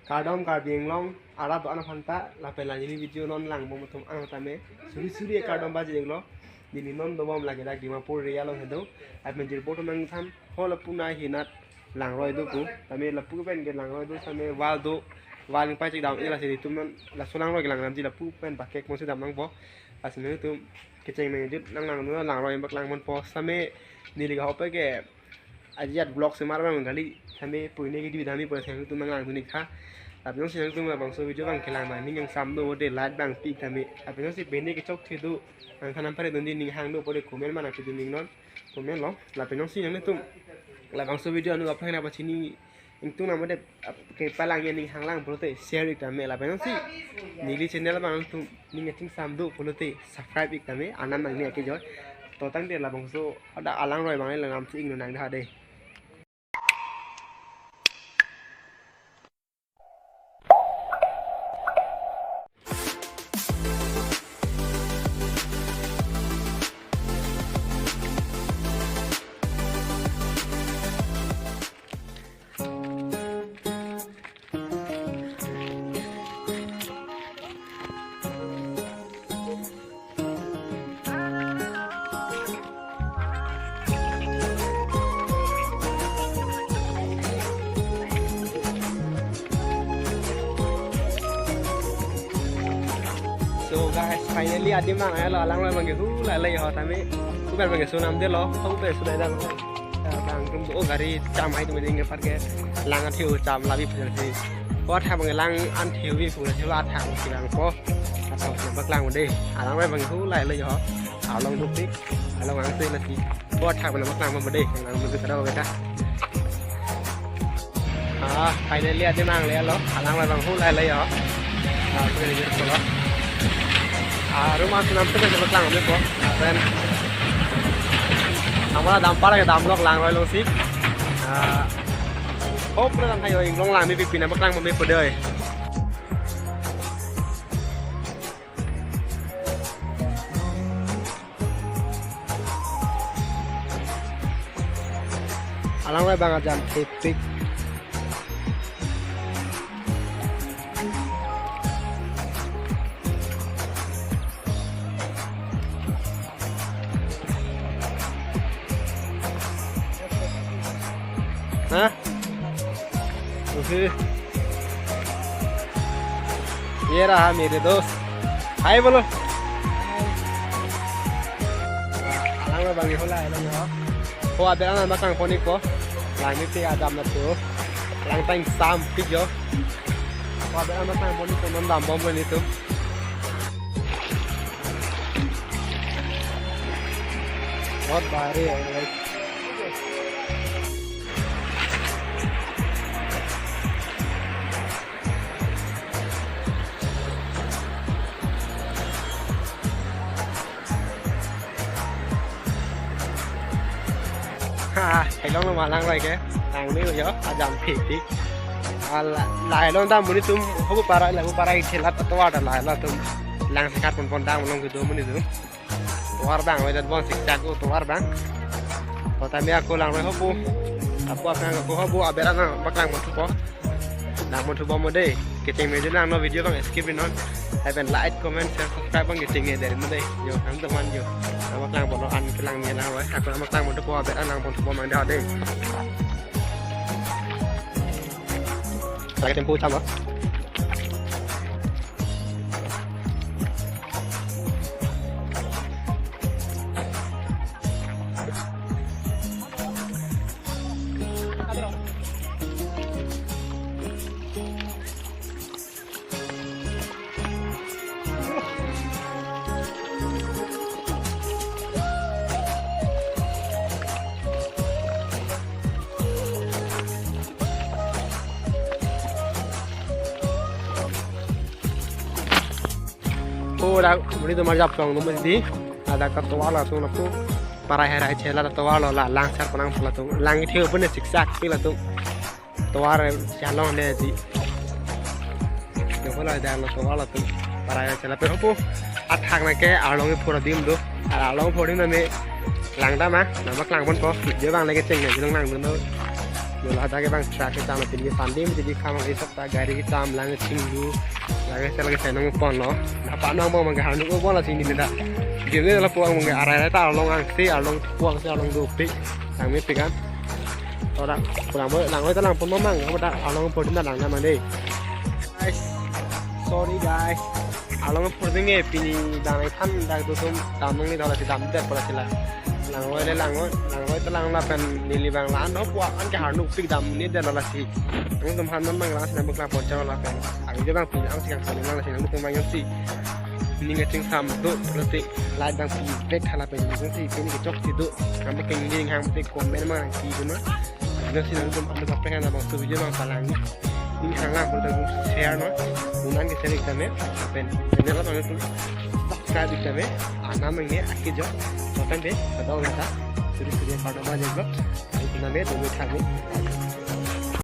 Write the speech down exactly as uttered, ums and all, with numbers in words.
Kardom Karbi Anglong arat do-an aphan ta, lapen la neli video non langbom atum an tame suri suri kardom pajirlo. Neli non dobom lake dak Dimapur area along kedo. Lapen jirpo atum nangthan ho lapu na hinat langroi do pu. Tame lapu pen ke langroi do, tame wall do, wall ning pachek dam ila si itum non laso langroi ke langdamji, lapu pen pakek monsi dam nangpo. Lasi nangtum kecheng mengjut nang lang do, langroi bak langbompo. Tame neli ke hope ke ajat vlog semar bang kali, tame puine ke di dami pura tame itum nang langdun ik tha. Lapen jongsi nangtum labangso video bang kelang bang ning kangsam do pute like bang pi ik tame. Lapen jongsi pine ke chokthe do, nangthan nang pare dun di, ning hang do pute comment mana pidun ning non. Comment lo. Lapen jongsi nangtum labangso video anu aphan na pachini ingtung nang mate ap-, kepalangji aning hanglang pulote share ik tame. Lapen jongsi neli channel bang nangtum ning kachingsam do pulote subscribe ik tame, anam nang ni ake joy. To tangte labangso ada alangroi bang le nangsi ingno nang dah dei. So guys, finally adim mang alo, alangroi bang ke hu lai lai ho tame. Uber bang ke sunam de lo, uber sudai dam. Bang tum do gari cham hai tum ding ke park ke lang athiu cham labi phu si. Ko athak bang lang an thiu bi phu si, athak si bang ko. Athak si bak lang de. Alangroi bang hu lai lai ho. Along dupik, along ang si lagi. Ko athak bang bak lang bang de. Lang bang kada bang kada. Ah, finally adim mang le alo, alangroi bang hu lai lai ho. Ah, pwede jadi ko lo. Ah, rumah sunam tu kan bak lang de ko. Ah, then. Amala dam pala ke dam lok langroi long si. Ah, hope na dam hayo inglong lang mi pi pina bak lang mi pwede oi. Alangroi bang ajam thepik. Hah? Oke. Ye raha mere dost. Hi bolo. Alangroi bang ke hu lai lo ho. Ho aber an bak langpon ikpo. Lang ni te adam na tu. Lang ta ingsampik jo. Ho aber an bak langpon ikpo, non dambom lo ni tu. बहुत भारी है भाई। Ha, helong lo ma alangroi ke. Lang ni yo, ajam thepik. Ala, la helong ta monit atum, hobo para, la hobo para ithela tovar ta la helong atum. Lang sekat ponpon dam along kedo monit atum. Tovar bang, weather bon siksak o tovar bang. Kota mi ako langroi hobo. Ako apang ako hobo, aber an bak langbom thupo. Langbom thupo mo dei. Kecheng meji nang no video bang skip non. Lapen like, comment, share, subscribe bang kecheng ne dei mo dei. Yo, nang teman yo. Nang bak langbom an kelang ni langroi. Ako nang bak langbom thupo, aber an langbom thupo mang dei. Lagi tempo sama. O dak monit atum arjap tong dum di. Ada katovar lo atum lapu. Parai harai chela katovar lo, la lang sar ponang pula atum. Lang ithe pun siksak pila atum. Tovar chalong le di. Yo pula dak lo tovar lo atum. Parai harai chela pe hopo. Athak nang ke arlong pura dim do. Arlong pura dim nang me lang dam ma. Nang bak langponpo. Video bang lagi cheng ne lang nang dun do. Yo, ladak ke bang track ke tang, pini Sunday mati di kam, isap ta gari ke tang, lang chinglu, lang ke sel ke senong pon lo. Napa nang bang bang harnuk pon la sini dah. Dia ni lapu bang bang arai arai ta along angse, along pu angse, along dopik. Tang mepik kan. Ora, pulang bo, lang oi ta lang pon mang, apa ta along pon ta lang na mang dei. Guys, sorry guys. Along pon ding e, pini dang than dak tu tum dam nung ni dala si dam det pala sila. Lang oi le lang oi, lang oi ta lang lapen neli bang lan no puak an ke harnuk pik dam ni det lasi. Nangtum han non bang lang si dam bukla pon chang lapen. Ang je bang pini ang si kang soni lang lasi nangtum bang yong si. Ning kaching sam tu, roti light bang pi bek hala pen yong si pini kechok si tu. Kami keng ning hang pik comment mang si tu na. Nang si nangtum anu kaprek na bang tu video bang palang ni. Ning hang lang pun share no. Unan ke share ikdam e, pen channel bang tu subscribe ikdam e. Anam nang ne aki jo. Tokan be, pada orang ta. Suri suri pada banyak vlog. Ikdam e, tu kami.